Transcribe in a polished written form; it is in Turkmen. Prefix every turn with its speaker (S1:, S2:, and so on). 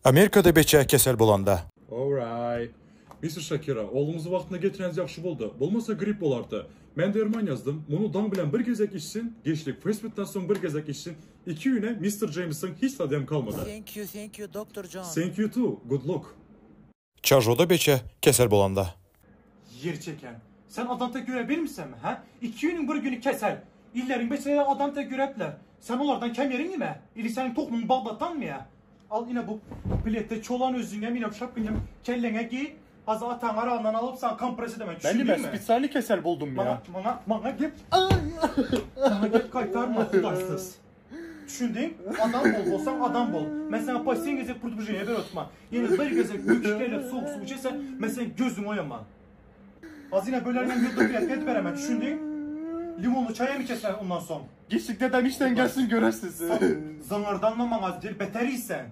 S1: Amerikada beçe kesel bolanda.
S2: Alright. Mister Shakira, ogluňyzy wagtynda getireniz ýagşy boldy. Bolmasa grip bolardy. Men derman ýazdym. Muny daň bilen bir gezek içsin, giçlik fast-fooddan soň bir gezek içsin. Iki güne Mister Jamesiň hiç zady hem kalmady.
S3: Thank you, thank you, Doctor John.
S2: Thank you too. Good luck.
S1: Çarjoda beçe kesel bolanda.
S4: Ýer çeken. Sen adam tek ýöre bilmseňmi, hä? Iki günüň bir güni kesel. Illeriň beçeleri adam tek ýörepler. Sen olardan kem ýeriň nime? Ili seniň tohumyň Bagdatdanmy ýa? Al ine bu plete çolan özüňem ine bu şapkyňam kelleňe giý. Hazir ataň aragyndan alyp saňa kompres edemen
S5: Ben nime
S4: düşündiňmi?
S5: spesialny kesel boldum
S4: Maňa
S5: ya.
S4: maňa maňa gep maňa gep gaýtarma hudaýsyz. Düşündiň? Adam bol bolsaň adam bol. Men saňa poslediň gezek predupredženiýe berip otyrman. Ýene bir gezek böküşip sowuk suw içesen men seniň gözüňi oýaman. Hazir ine bölermen ýodla pletke edip beremen düşündiň? Limonly çaý hem içesen ondan soň.
S5: Giçlik dedem işden gelsin görersiz.
S4: Zyňyrdanma maňa beter iýsen.